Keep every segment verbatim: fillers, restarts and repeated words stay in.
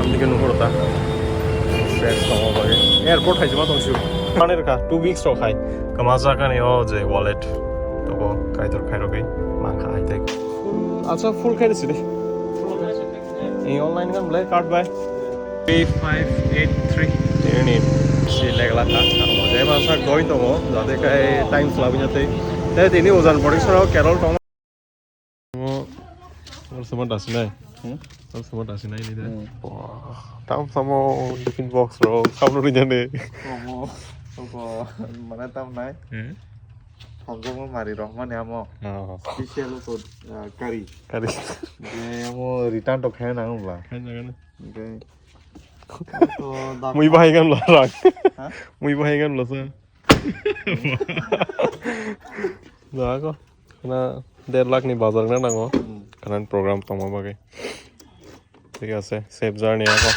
Tike nuhur ta. Stress tongo bagwi. Airport hai jema tong siu. Mane rwkha two weeks rok hai. Kama jakani o je wallet. Tobo kaitor khairogwi mankha hai tei. Acha full khai sidi. Ei online kan blai card bai. Three five eight three. Ini si leg laka. Amo je masa doi tongo. Jate kai time selabunya tei. Tei tini ujan boring soro Carol tongo. Amo, amo sama dasi nai. Hmm? Amo sama dasi nai ni deh. Hmm. Wah, tam samo tiffin box ro, sam ro rinjani. Amo, amo, mana tam nai? Hmm? Hamjakma mari rohmani amo. Oh. Special ko, ah, curry. Curry. Je amo return to khaina nang bla. Khaina nang. Okay. Mui bahai kan lo rang. Ha? Mui bahai kan lo sa. Jago. Khana der lakh ni bazar na nango. Hmm. Khana program tongma bagwi. Thik ase, safe journey ako.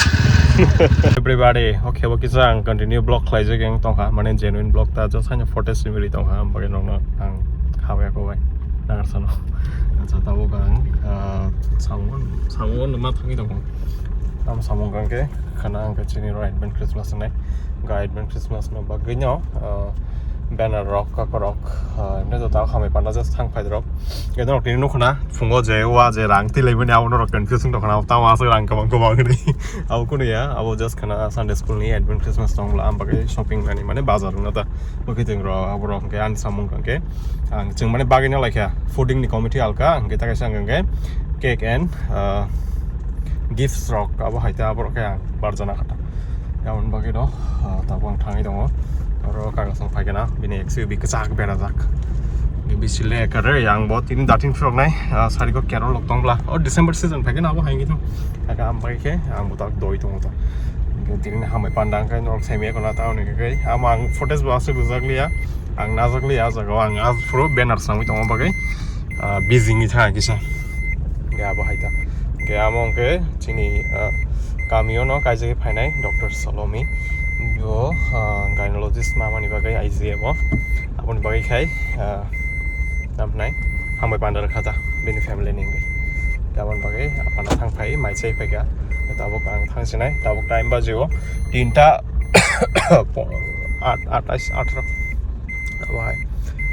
Everybody, okay, bo kisa ang continue vlog khlaijak ang tongkha, mane genuine vlog ta, just haino footage ni bagwi tongkha, ang bagwi nokno ang khabai ako bai, nangar sano. Acha, tabuk ang, ah, samung, samung no ma thangwi tongkha. Tam samung kang ke, khana ang ke chini ro advance Christmas nai, ga advance Christmas no bagwi no, ah, banner rok, kok rok, ah, emne to tao khamai panda just thang phai rok. Eno rok tini nukho na, phungo je wa je rang twi laimani abo norok confusing tongkha na, tamo aswk rang kwbang kwbang hwnwi. Abo kunu ya, abo just khana Sunday school ni advance Christmas tong bwla, am bagwi shopping nani mane bazar wngna ta. Bwkhe tong rok, abo rok hwnkhe ani samung hwnkhe. Ang chwng mane bagwi na laikha, fooding ni committee alka, hwnkhe ta kaisa hwnkhe cake and, uh, gifts rok, abo hai ta abo rok khe ang barjana kha ta. Aboni bagwi no, ah, tabuk ang thangwi tongo. Oro kaga song phaikhe na, bini X U V kwchak berajak. Bisi le kare, yang bo tini datin phiroknai, ah, sari ko Carol rok tong bwla. O December season phaikhe na, abo hai wngwi thang. Kaka am bai khe, ang bo tak doi tongo ta. Hingke tini hambai panda ang khe norok saimaya kono ta hwnwi khe, ama ang footage bo aswk rwjak liya. Ang najak liya, ah jaga o ang ah phuru banner samwi tongma bagwi, ah, busy wngwi thang kisa. Hingke abo hai ta. Hingke amo hingke chini, ah, kamio no kaijagwi phainai Doctor Salomi. Bo, ah, gynecologist mamani bagwi I G M o. Aboni bagwi khai, ah, tamhinai hambai panda rwkha ta bini family ni hingke. Aboni bagwi aphano thang phai mai chai phaikha. Tabuk ang thang sinai, tabuk time bajio tinta aat, atais, atro. Abo hai.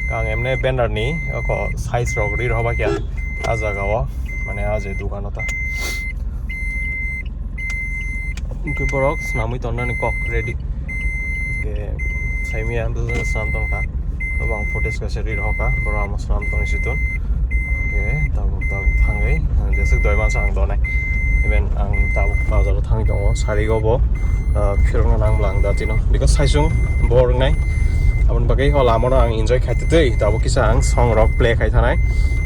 Ang emne banner ni oko size rok ri rohor bai kha. Ah jaga o, mane ah je dukan o ta. Hingke borok swnamwi tonnani kok ready. Hingke saimia building swnam tongkha. Abo ang footage kaisa ri rohor kha. Borok amo swnam tongwi si tong. Hingke tabuk tabuk thangwi ang jeswk doi mansa ang donai. Even ang tabuk bazar o thangwi tongo. Sari o bo, ah, phirokna nang bwla ang datino. Because saisung bor wngnai. Aboni bagwi o lama no ang enjoy khai twi tabuk kisa ang song rok play khai thanai.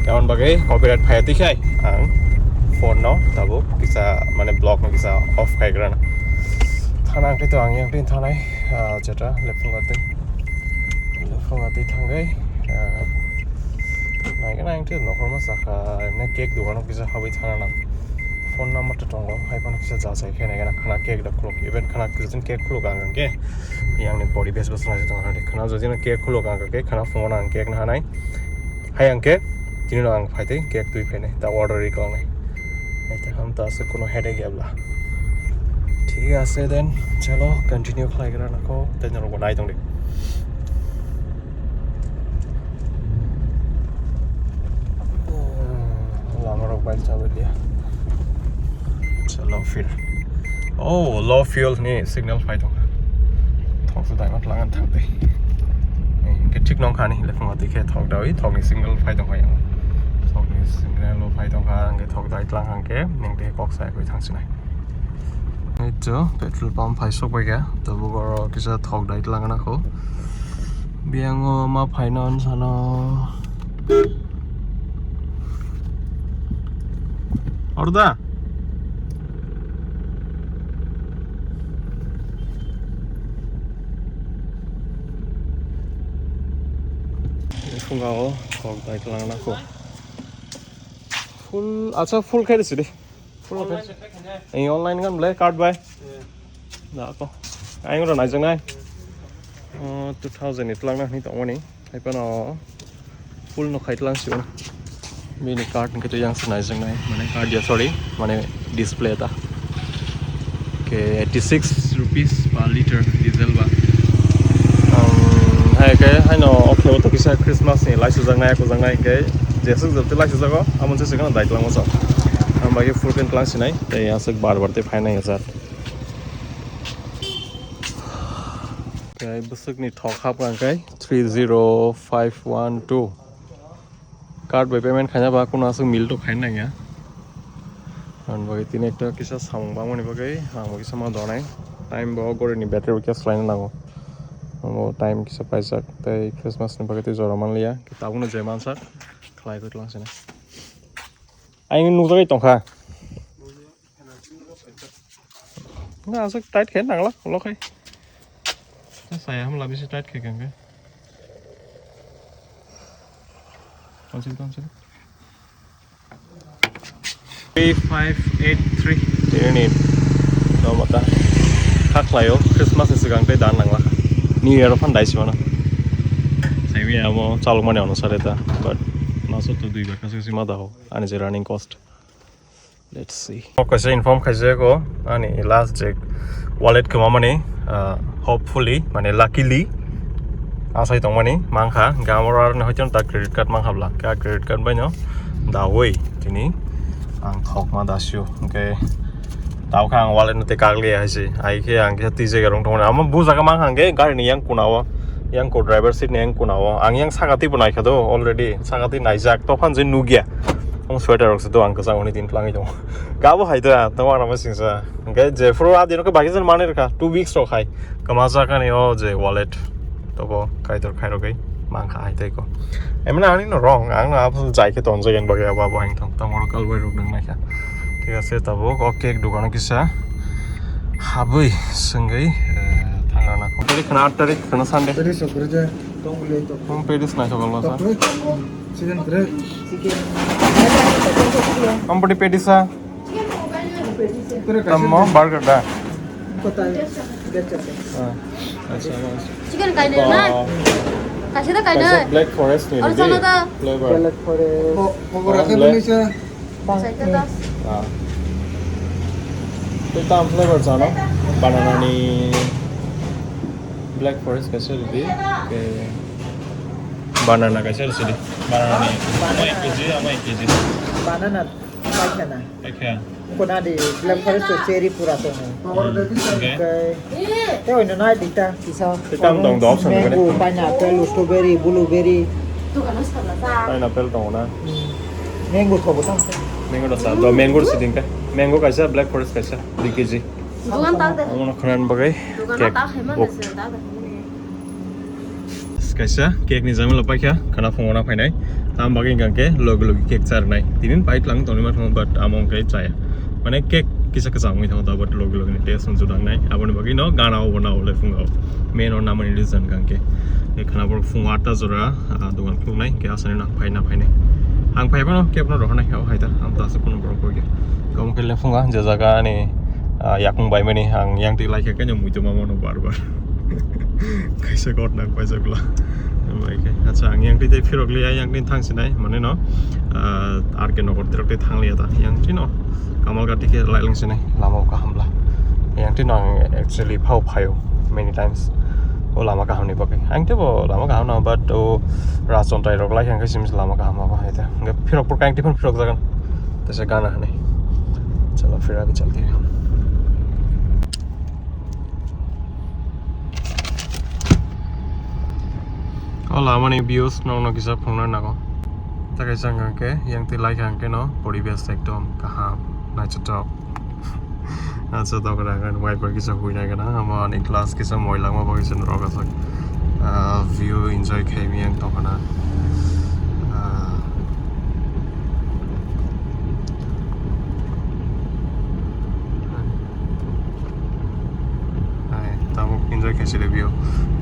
Aboni bagwi copyright phai twi khai ang phone no tabuk kisa mane vlog no kisa off khai grana. Thana ang khe to ang yang tin thanai, ah, jeta lephung atwi. Lephung atwi thangwi, ah, nai gana ang tin nokhorma sakha, emne cake dogano kisa habwi thana nang. Phone number to tongo, hai phano kisa jachai khe nai gana khana cake da khuluk. Even khana kisa cake khuluk ang ang khe. Yang ni body base bwswk nai tong khana jodi no cake khuluk ang khe khana phone ang cake na hanai. Hai ang khe tini no ang phai tei cake twi phainai ta order ri kong nai. Ai ta ham ta se kuno headache ya bla. Thik ase then chalo continue khlai gra na kho tei norok bo nai tong di. Lama rok bai chabai dia. Chalo phir. Oh, low fuel ni signal phai tongkha. Thok su dai mat langan thang dei. Hingke thik nong khani le phunga dikhe thok dawi thok ni signal phai tongkha yang. Thok ni signal lo phai tongkha hingke thok dai tlang hingke neng de kok sai koi thang sinai. Ei to petrol pump phai sok bai kha. Tabuk oro kisa thok dai tlang na kho. Biyango ma phaino sano. Orda. Phunga o kok dai tlang na kho. Full, acha, full khai disi de. Full khai. Ei online kan ble card bai. Da ko. Aing ro nai jang nai. Oh, two thousand ni tlang na ni tong mani. Hai pano full no khai tlang si. Bini card ni kito yang se nai jang nai. Mane card ya, sorry. Mane display ta. Ke eighty six rupees per liter diesel ba. Um, hai ke haino okhe o to kisa Christmas ni lai sujaknai, kujaknai ke jesuk jabte lai sujago, amon se sikano dai twlangma sa. Ang bagi full tank twlang sinai, tei aswk bar bar tei phainai jat. Tei bwswkni thok hapkha hwnkhe three zero five one two. Card bai payment khaina ba kuno aswk meal to khaina nangya. Ang bagwi tini ekta kisa samung bangmani bagwi ang bo kisa ma donai. Time bo gori ni battery bo kisa swlaina nango. Ang bo time kisa paijak tei Christmas ni bagwi tei jora manliya. Tabukno je mansak khlai khe twlang sini. Ang nukjagwi tongkha. Na aswk tight khe nangla ulo khai. Saya hamla bisi tight khe kangkhe. Tonsil, tonsil. Three five eight three. Tini ni no mata. Kha khlaio Christmas ni swkang tei dan nangla. New Year o phan dai simano. Saimi amo chalok mani ono sare ta. But maso to dui bar kasi kasi ma daho. Ani je running cost. Let's see. O kaisa inform khaijak o ani last je wallet kwmamani, ah, hopefully mane luckily asai tongmani mankha, hwnkhe amo aro hoito ta credit card mankha bla, khe credit card bai no dawi tini ang thokma dasio, hwnkhe tao khe ang wallet no tei kaglia hai se, ai khe ang khe twi jaga rong tongmani, amo bu jaga mankha hwnkhe gari ni yang kuna o, yang ko driver seat ni yang kuna o, ang yang saka twi bo naikha do already, saka twi naijak, tophan je nugya. Ang sweater rok se do ang kwchang hwnwi tini twlangwi tongo. Kabo hai da, tamo ang rama singsa. Hwnkhe je phuru a dino khe bagwi jan manwi rwkha, two weeks rok hai. Kwma jakani o je wallet. Tobo kaitor khairogwi mankha hai tei ko. Emne ani no wrong, ang no abo jai khe tonjak yang bagwi abo abo hai tong. Tamo rok kalbai rok nang naikha. Thik ase, tabuk o cake dukano kisa habwi swngwi, eh, thangna nangkho. Tarik khna aat tarik khna Sunday. Tarik sokre je tong le to. Hum, Paris nai sokol masa. Chicken tray. Ampati patty sa. Tamo burger da. Kota. Ah, acha, acha. Chicken kaino na? Kaisa da kaino. Kaisa black forest ni. Aru sana da. Flavor. Black forest. Pokora ke black. Bisa. Kaisa da. Ah. Tei tam flavor chano? Banana ni black forest kaisa ridi. Ke banana kaisa ridi. Banana ni. Ama ek kg, ama ek kg. Banana paikha na. Paikha. Kona di black forest to cherry pura to. Okay. Te oino nai dita kisa. Tei tam tong do option mango, pineapple, strawberry, blueberry. Pineapple tongo na? Hmm. Mango thobo tang. Mango da sa. Do mango siding ka. Mango kaisa, black forest kaisa. Dui kg. Dukan ta de. Amo no khnan bagwi. Dukan cake ta hai man book. De se ta de. Kaisa cake ni jamila paikha, khana phungo na phainai. Tam bagwi hwnkha khe logi logi cake charnai. Tinin pai tlang tongwi ma thang, but amo hwnkhe chaya. Mane cake kisa kisa wngwi thango, but logi logi ni taste no juda wngnai. Aboni bagwi no gana o na o le phungo. Main o namani reason hwnkha khe. Khana borok phungo atta jora, ah, dogan khuluknai, hwnkhe asani no ang phai na phainai. Ang phai phano cake no rohornai, abo hai ta. Ang ta aswk kunu borok koi khe. Kamo khe le phungo, je jaga ani, ah, yakung bai mani, ang yang twi lai khe khe no muitu ma mano bar bar. Kaisa ghotna paijak bla. Omo hai khe. Acha, ang yang twi tei phirok liya, yang twi thang sinai, mane no, ah, R K Nagar tirok twi thang liya ta. Yang twi no Kamalghat twi khe lai lang sinai, lama o kaham bla. Yang twi no ang actually phao phaio many times. O lama kaham ni bagwi. Ang tei bo lama kaham no, but o Rajchontai rok lai khe ang khe simi lama kaham abo hai ta. Hwnkhe phirok pur kang twi phano phirok jagan. Tesa gana hinwi. Chalo, phir abhi chalte hain. O lamani views nokno kisa phunukna nango. Ta kaisa hwnkha khe, yang twi lai kha hwnkhe no poribesh ekdom kaham, naithotok. Acha, tokra hwnkhe wiper kisa huinai gana, amo ani glass kisa moila wngma bagwi se norok aswk, ah, view enjoy khaimani ang tongkhana. Ah. Hai, tabuk enjoy khaisile view.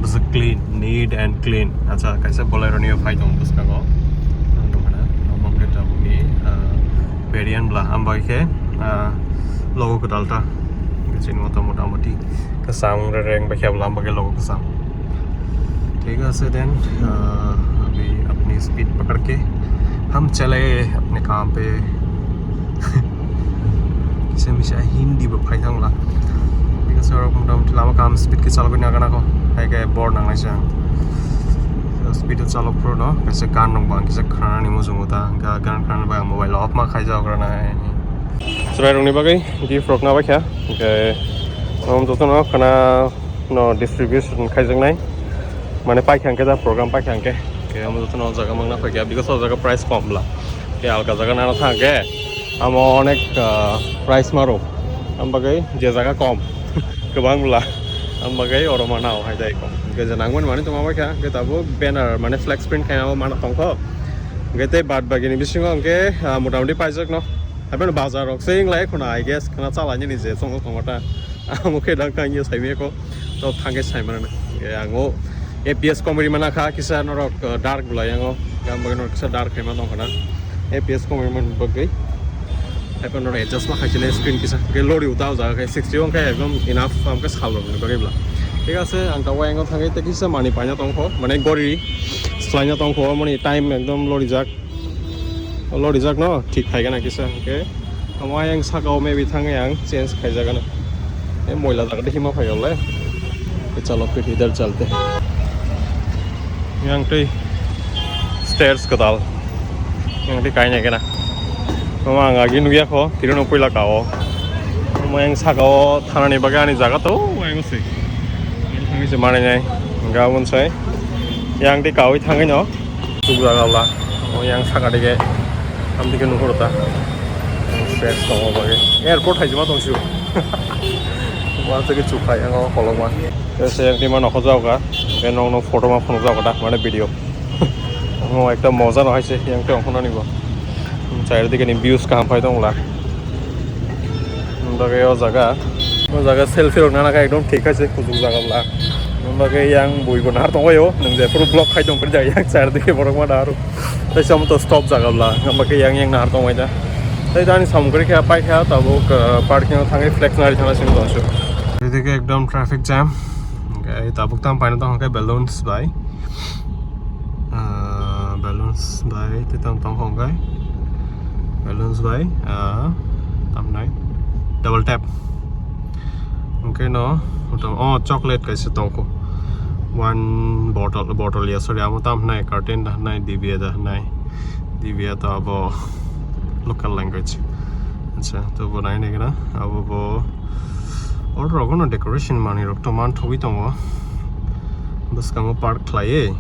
Bwswk clean, neat and clean. Acha, kaisa Bolero ni phai tongo bwskango. Ang nukha na, omo khe tabuk ni, ah, variant bla, ambai khe, ah, logo kwtal ta. Chini mota mota moti kwcham reng bai khe bla, ambai khe logo kwcham. ठीक है, then, अ, अभी अपनी स्पीड पकड़ के हम चले अपने काम पे। Kisa misa Hindi bo phai thangla. Kam speed khe chalogwi nagana kho, hai khe bor nangnai se ang. So, speed o chalok phuru no kaisa gan rok bo ang kisa khanani muchungo ta, ga-, gan khanani bai ang mobile off ma khaijak rwnai. Chwrai rokni bagwi gift rok na bai kha, hwnkhe, um, jotono khana no distribution khaijaknai, mane paikha hwnkhe da program paikha hwnkhe, hwnkhe omo jotono o jaga mangna paikha, because o jaga price kom bla, hwnkhe alka jaga nana thang hwnkhe amo onek, ah, price maro, am bagwi je jaga kom. Kwbang bla. Ang bagwi oro mana o hai dai kho. Hwnkhe je nangmani manwi tongma bai kha. Hwnkhe tabuk banner mane flex print khaina o mana tongkho. Hwnkhe tei bad bagini bisingo hwnkhe, ah, motamoti paijak no. Haibeno bazar rok se wng lai khuna, I guess, khana chala nini je chongo tongma ta. Amo khe dang tang ye saimaya kho. To thangkhe saimana. Hwnkhe ang o A P S comedy mana kha kisa norok, ah, dark bla yango. Yang bagwi norok kisa dark khaima tong khana. A P S comedy man bagwi. Haipano adjust ma khaisile screen kisa. Ke lori uta o jaga ke sixty wng khe ekdom enough, am khe salrok ni bagwi bla. Thik ase, ang ta wayang thangwi te kisa mani paina tongkho, mane gori slaina tongkho, mani time ekdom lorijak. Lorijak no thik khaigana kisa, hwnkhe wayang saka o maybe thangwi ang change khaijagano. E moila jaga de hima phai ole. Chalo, phir idhar chalte. Yang tei stairs kwtal. Yang tei kainai kena. Mama ang agi nugya kho, tiro no puila kao. Mama yang saka o thanani bagwi ani jaga to, yang si. Yang thangwi se manai nai. Gabon sai. Yang tei kawi thangwi no. Tuk jaga bla. O yang saka dige. Am dige nuhur ta. Stairs tongo bagwi. Airport hai jima tong siu. Wa tege chukhai ang o kolokma. Tei se yang tei ma nokho jaga. Tei nong nong photo ma phunuk jaga da, mane video. Omo ekta moja no hai se, yang tei ongkhornani bo. Chair dike ni views kaham phai tong la. Bagwi o jaga, o jaga selfie rok nana kha ekdom thik kha se, kuchuk jaga bla. Bagwi yang bui bo nahar tong o, nung je phuru vlog khai tong khe jai yang chair dike borok ma nahar. Tei samo to stop jaga bla, bagwi yang yang nahar tong bai da. Tei ani samung khe kha pai kha tabuk, ah, parking o thangwi flex nari thana sini tong su. Dike ekdom traffic jam. Hwnkhe tabuk tam paina tong khe balloons bai. Ah, balloons bai tei tam tong kho hwnkhe. Balloons bai, ah, tamnai double tap. Hwnkhe no, oh, chocolate kaisa tong kho. One bottle, bottle ya, sorry, amo tam hwnai, curtain da hwnai, D B A da hwnai. D B A to abo local language. Acha, to bo nai nai gana, abo bo order rogo no decoration manwi rok to man thogwi tongo. Bwskango park khlaiwi,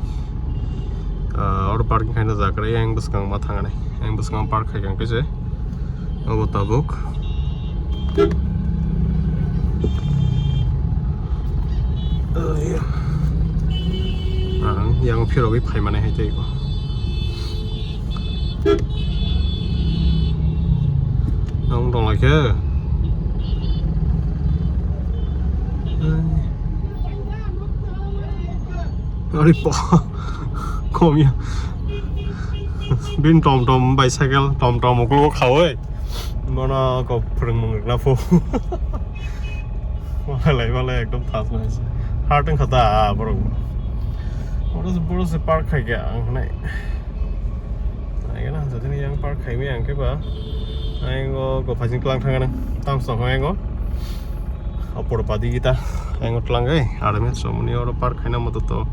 ah, oro parking khaina jaga rw yang bwskango ma thangani. Yang bwskango park khai kang khe se. Abo tabuk. Ah, yang phirogwi phaimani hai tei. Ang tong lai khe. Ari po. Kom ya. Bin tom tom bicycle, tom tom uklo khawi. Bono kok phwrwngmung rwna phu. Malai malai ekdom thas nai se. Heart wngkha ta borok. Oro se, oro se park khai khe ang hwnai. Ai gana jodi ni yang park khai mi ang khe ba. Ai go go phajing tlang thang nang. Tam sok ai go. Apor padi kita. Ai go tlang ai. Army somni oro park khaina moto to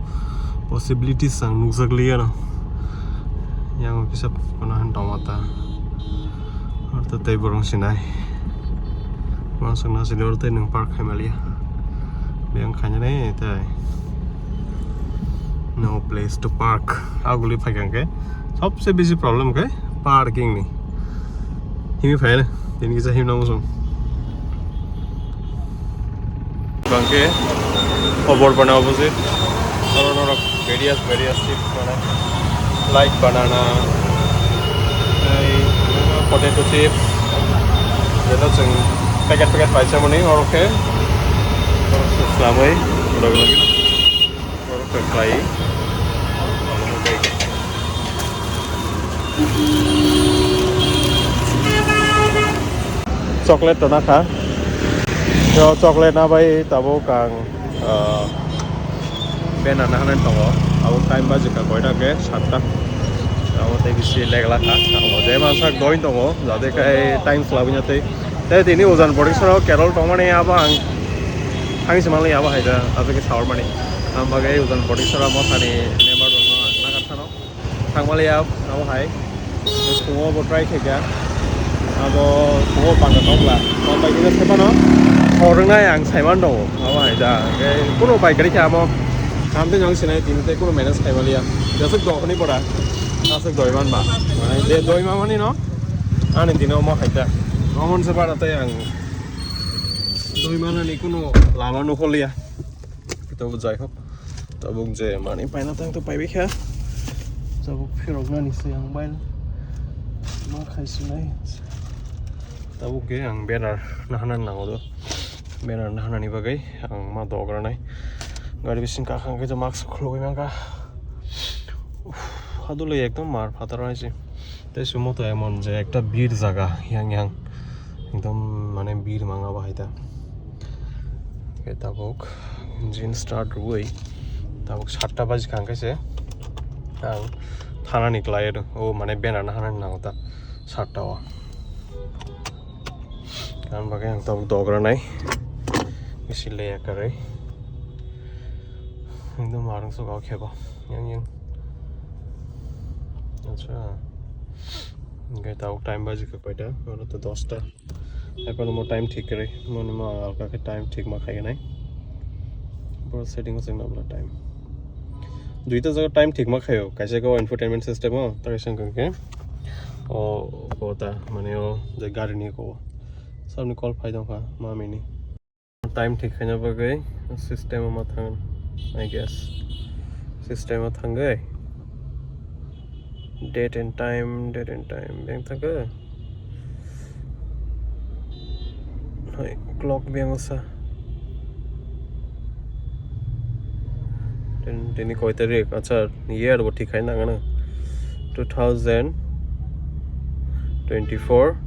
possibilities ang nukjak liya no. Yang kisa kono han tomata. Orta tei borong sinai. Masuk nasi lor tei nung park khai maliya. Biyang khaina ne tei. No place to park. Aguli phai kang ke. Sobse bisi problem ke parking ni. Himi phai na. Tini kisa him nang sung. Bangke obor bana opposite. Oro norok various, various chips bana. Like banana, ei, potato chips. Jeta chwng packet, packet paisa mani oro khe. Oro khe slamai, log log. Oro khe khlai. Chocolate to nakha. Yo chocolate na bai tabuk ang, ah, banner na hanai tongo. Abo time baji kha koita ke satta. Abo tei bisi legla kha. Abo je mansak doi tongo. Jate kai time slabui na tei. Tei tini ujan pori soro carol tongmani abo ang Ang se manliya abo hai da, abo khe saor mani. Ang bagwi ujan Bodisora mothani member rokno ang nagar thano. Thangmaliya abo hai. Phungo bo try khaikha. Abo phungo panda tongla. Tong bai khe se phano. Horwngnai ang saiman tongo. Abo hai da. Khe kuno bai gari kha amo. Hamte jong sinai tini tei kuno manage khaimaliya. Jasuk dohni pora. Jasuk doi man ba. Mane je doi ma mani no. Ani dino mo hai da. Amon se bara tei ang. Doi manani kuno lama nukholiya. Tabuk jai hok. Tabuk je mani paina tang to paibai kha. Tabuk phirok nani se ang bai. Ma khai sinai. Tabuk ke ang banner nahana nango do. Banner nahanani bagwi ang ma dogranai. Gari bising kakhang khe mask khulugwi mangkha. Uff, hadulwi ekdom mar phatar hai se. Tei sumo to emon je ekta bir jaga yang yang. Ekdom mane bir manga bahai ta. Khe tabuk engine start rwui tabuk satta baji kha hwnkhe se ang thanani kwlai o mane banner nahanani nango ta satta o. Ang bagwi ang tabuk dogranai bisi leya kwrwi. Ekdom marung suka o khebo yang yang. Acha. Hwnkhe tabuk time baji kha koita? Oro to dosta. Ekhon mo time thik kwrwi. Moni mo alka khe time thik ma khainai. Bo setting o chwng nabla time. Duita jaga time thik ma khaio. Kaisa khe o infotainment system o, ta kaisa hwnkhe o kota mane o je gari ni ko. Sabni call phai tongkha mamini. Time thik khaina bagwi system o ma thang, I guess. System o thangwi date and time, date and time beng thangwi. Hai, clock beng sa. Tin-, tini koi tarik? Acha, year bo thik khai nang ano. Two thousand twenty-four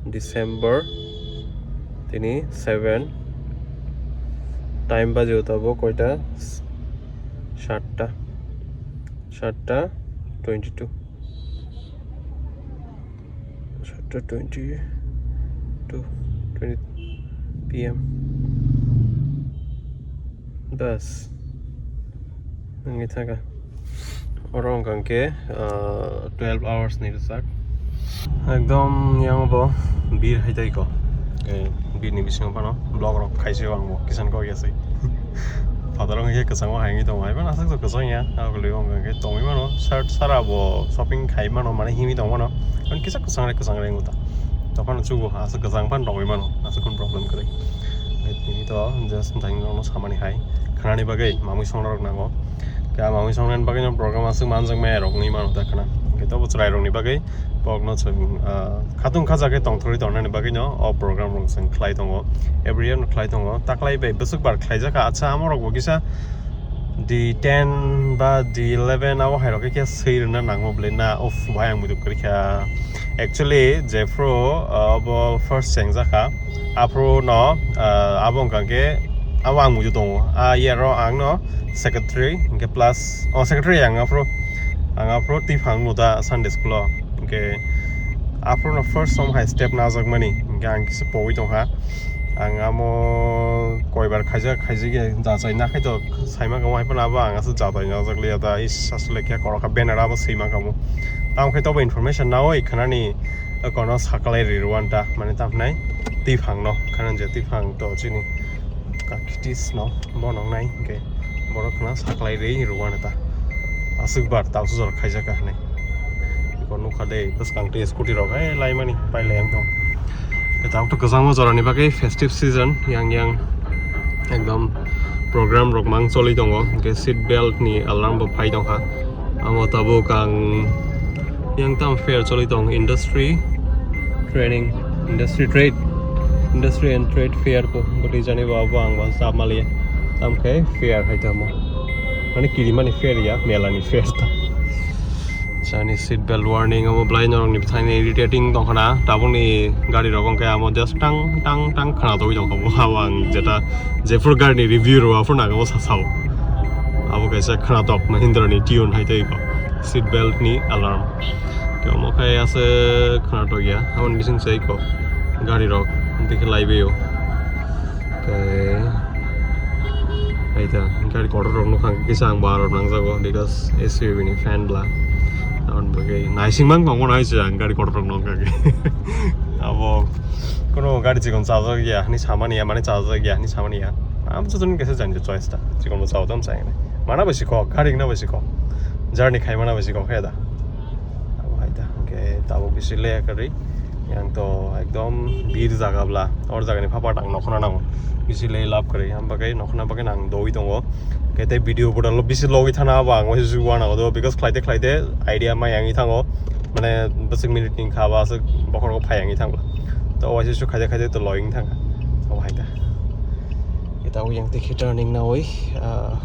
December tini seven. Time baji o tabuk koita? Satta. Satta twenty-two. Satta twenty-two, twenty P M. Das. Nangwi thaka. Oro wngkha hwnkhe, ah, twelve hours ni rwchak. Ekdom yang bo bir hai tei ko. Eh, bir ni bisingo phano vlog rok khaisi o ang bo kisan kok ya se. Phataro hwnkhe kwchangma hai wngwi tongo, hai phano aswk kwchang ya, abo kwlwi wngkha hwnkhe tongwi mano, shirt sara bo shopping khai mano, mane himwi tong mano, phano kisa kwchang re kwchang re wngkha. Tokphano chugo aswk kwchang phano tongwi mano, aswk khun problem kwrwi. Tini to just nokno samani hai khanani bagwi mamwi songrok nango. Khe a mamwi songnani bagwi no program aswk manjak maya rok wngwi mano da khana. Khe tobo chwrai rokni bagwi kokno chwng, ah, khatung khaja khe tongthorwi tongnani bagwino o program rok chwng khlai tongo, every year no khlai tongo, taklai bai bwswk bar khlaijak kha. Acha, amorok bo kisa di ten ba di eleven abo hai rok khe swi rwna nango bwle na, uff, bai ang muitu kwrwi kha. Actually, jephru, ah, obo first chengjak kha, aphuru no, ah, abo wngkha khe abo ang muitu tongo. A year o ang no secretary, hwnkhe plus, oh, secretary ang aphuru, ang aphuru twiphang no da Sunday school o, hwnkhe aphuru no first som hai step najakmani, hwnkhe ang kisa pogwi tongkha. Ang amo koibar khaijak, khaijak ya, jachai nakhai to saima kamo hai phano abo ang aswk jachai najak liya da, is aswk lekha korokha banner abo swima kamo. Tamo khe tobo information nawi khanani kono sakalai ri rwanta, mane tamo hinai twiphang no, khana je twiphang to chini. Kakhitis no bono wngnai hwnkhe borok khna saklai rwi rwuanw ta. Aswk bar tausu jora khaijak kha hinwi. Eko nukha de bwskang twi scooty rok hai laimani pailai wng tong. Tabuk to kwchangma jorani bagwi festive season yang yang ekdom program rok mang choli tongo. Hwnkhe seat belt ni alarm bo phai tongkha. Amo tabuk ang yang tam fair choli tong, industry training, industry trade, industry and trade fair bo bwtwi jani bo abo ang bo chap maliya. Tam khe fair hai tamo. Mane kirimani fair ya, mela ni fair ta. Jani seat belt warning abo belai norok ni bwthai ni irritating tong khana. Tabuk ni gari rok wngkhe amo just tang tang tang khana togwi tong kha. Abo ang jeta jephru gari ni review rw aphuru nang abo sa sao. Abo kaisa khwnatok Mahindra ni tune hai tei ko seat belt ni alarm. Khe omo khe aswk khwnatok ya, aboni bising se eko gari rok tei khe lai bai o. Khe Gari kotor rok nukha kisa ang bar rok nangjago because A C bini fan bla. Aboni bagwi naising mang tongo nai se ang gari kotor rok nukha khe. Abo kono gari chikon chajak ya hani samani ya mane chajak ya hani samani ya. Am jotoni kaisa jani choice ta. Chikon bo chao tam sai. Mana bai sikho, gari na bai sikho. Journey khai mana bai sikho khe da. Abo hai da. Hwnkhe tabuk bisi le kwrwi. Yang to ekdom bir jaga bla. Or jagani phapat ang nokhorna nango. Bisi le lab kwrwi. Am bagwi nokhorna bagwi nang doi tongo. Kete video budalo bisi logwi thana abo ang waisa jugo ana do because khlaite khlaite idea mai yangi thango. Mane bwswk minute ni kha ba aswk bokhorok phai yangi thango. To waisa su khaite khaite to loging thangkha. Abo hai da. Kita yang tikhe turning na oi. Ah,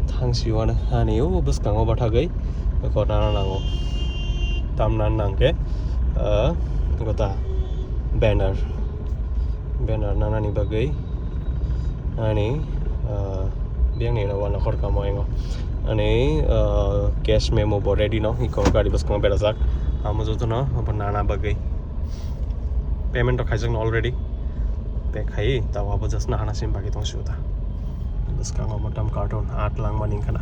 thang siwana hani o bwskango bathagwi. Ko nana nango. Tam nan nangke. Ah, gota banner. Banner nanani bagwi. Ani, ah, biyang ni wana khor kamo ingo. Ani, ah, cash memo bo ready no, iko gari bwskango berajak. Amo jotono, abo nana bagwi. Payment rok khaijakno already. Pay khai, tabo abo just nahana sim bagwi tong sio ta. Bwskango motam carton at langmani wngkha na.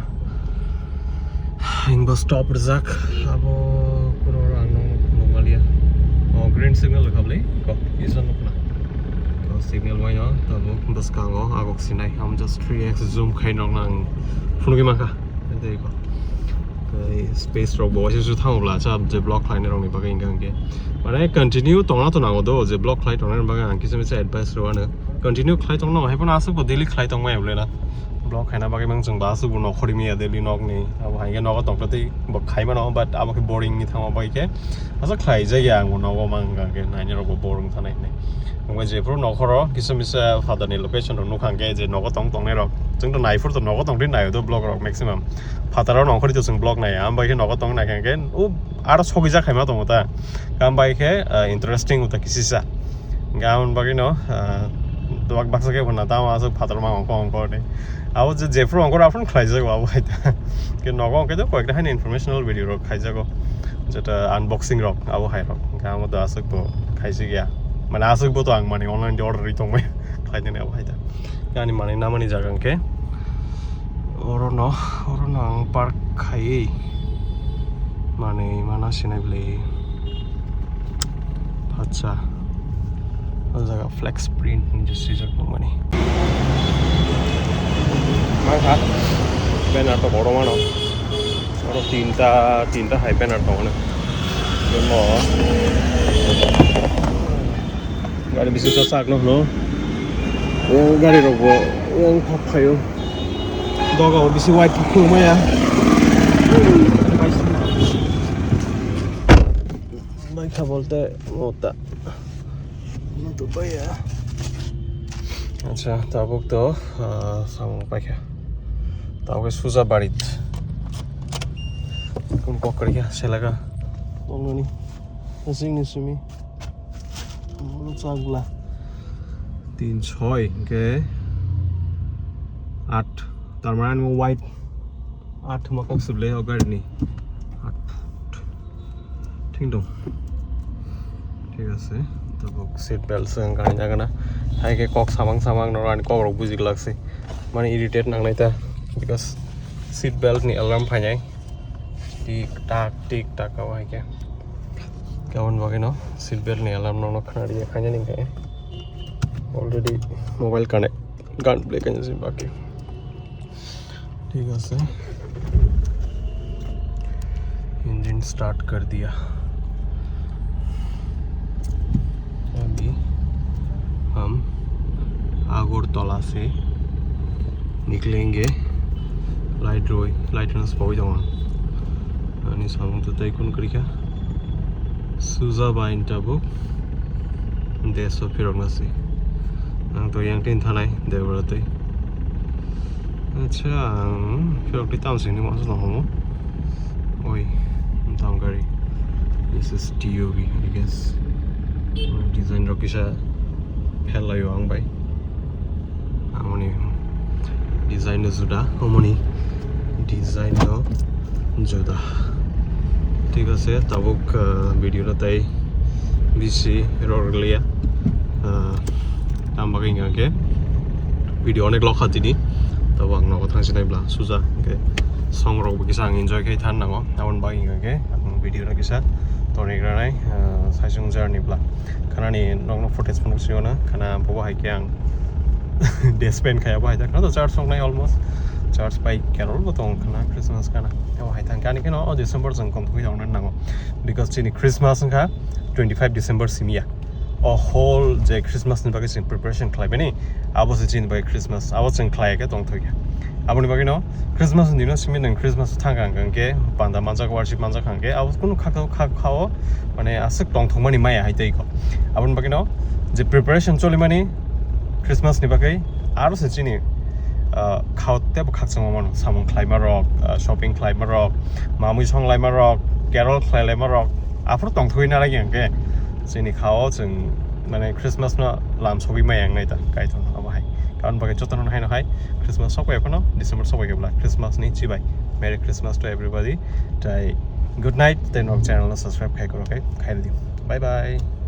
Hingbo stop rijak, abo kuro ang nung nungmaliya. Oh, green signal rwkha bwle, kok kisa nukna. Oh, signal waino tabuk bwskango agok sinai, am just three X zoom khai nokna ang phunugwi mankha. Tei ko. Tei space rok bo waisa su thango bla, cha je block khlainai rokni bagwi hingka hingke. Mane continue tongna to nango do, je block khlai tongnai bagwi ang kisa misa advice rw ano. Continue khlai tongno, hai phano aswk bo daily khlai tongmaya bwle na. Block khaina bagwi mang chwng ba aswk bo nokhorwi maya daily nokni. Abo hai khe nogo tongtwtwi bo khai mano, but abo khe boring ni thangma bai khe. Aswk khlai jaya ang bo nogo mang hingka hingke naini rok bo boring thanai hinwi. Ang bai jephuru nokhoro kisa misa father ni location rok nukha hingke je nogo tong tongnai rok. Chwng to naiphuru to nogo tongtwi naio do block rok maximum. Father rok nokhorwi to chwng block naiya. Am bai khe nogo tong naikha hingke o aro sogwi jak khaima tongo ta. Kam bai khe, ah, interesting uta kisisa. Hingke aboni bagwino, ah, bak-, baksa khe bo na tamo aswk phatar ma ongko ongko de. Abo je jephuru ongko aphuru khlaijago abo hai ta. Ke nogo ongkhe to koyekta haino informational video rok khaijago. Jeta unboxing rok abo hai rok. Hingke amo to aswk bo khaisi gya. Mane aswk bo to ang mane online de order ri tongbai khlainani abo hai ta. Ani manwi namani jaga hwnkhe orono, orono ang park khaiwi manwi mana sinai bwlwi phatsa o jaga flex print hinwi swijak nukmani. Mangkha banner to kotorma no, oro tinta, tinta hai banner tongo no. Gari bisingo chakno hwno. O gari rokbo yang phak phaio. Doga o bisi white phulmaya. Baikha bolte mota. Mota baya. Acha, tabuk to, ah, samung paikha. Tabuk suja barit. Kun kok kari kha, selaga. Bongnani. Asing ni simi. Bono chak bla. Tin soi hingke at. Tar mane ani white at ma kok sible o gari ni. At. Thing dong. Thik ase. Tabuk seat belt se wngkha nai jagana. Hai khe kok samang samang norok ani kok rok buji glak se. Mane irritate nangnai ta. Because seat belt ni alarm phainai. Tik tak, tik tak, abo hai khe. Aboni bagwi no seat belt ni alarm no, no khna rwya khainani hinkhe. Already mobile connect, gun play kainwi se baki. Thik ase. Engine start kar diya. Abhi hum Agartala se niklenge. Light roi, light roi spawi tongo. Ani samung to tei kun kwrwi kha. Suja bai tabuk deso phirok na se. Ang to yang tin thanai debra tei. Acha, ang phirok tei tam sini masa tong homo. Oi, tam gari. This is T U V, I guess. Design rok kisa phel laio ang bai. Amoni design no juda, amoni design no juda. Thik ase, tabuk, ah, video no tai bisi rorliya. Ah, tam bagwi hingka khe video onek lokha tini. Tabuk ang nogo thangsinai bla suja, hwnkhe song rok bo kisa ang enjoy khai than nango, aboni bagwi hwnkhe ang video no kisa torni granai, ah, saisung journey bla. Khanani nokno footage phano sio na, khana bobo hai khe ang day spend khai abo hai ta. Khana to church songnai almost. Church bai carol bo tong khana Christmas khana. Abo hai thang kani khe no o December jang kom thwi tong nango. Because chini Christmas wngkha twenty five December simi ya. O whole je Christmas ni bagwi chwng preparation khlai bini, abo se chini bagwi Christmas, abo chwng khlai khe tong thwi khe. Aboni bagwi no Christmas ni dino simi nang Christmas thang kha hwnkhe panda manjak, worship manjak hwnkhe abo kunu kha kha kha o mane aswk tong thwngmani maya hai tei kho. Aboni bagwi no je preparation cholimani Christmas ni bagwi aro se chini, ah, khao tebo khakchangma mano, samung khlaima rok, ah, shopping khlaima rok, mamui song laima rok, carol khlai laima rok, aphuru tong thwi na lagi hwnkhe chini khao chwng mane Christmas no lam sogwi maya wngnai ta kaitor abo hai. Karon bagwi jotono haino hai Christmas sok bai phano, December sok bai khe bla Christmas ni chibai. Merry Christmas to everybody. Tai good night, tei nok channel no subscribe khai koro khai, khai di. Bye bye.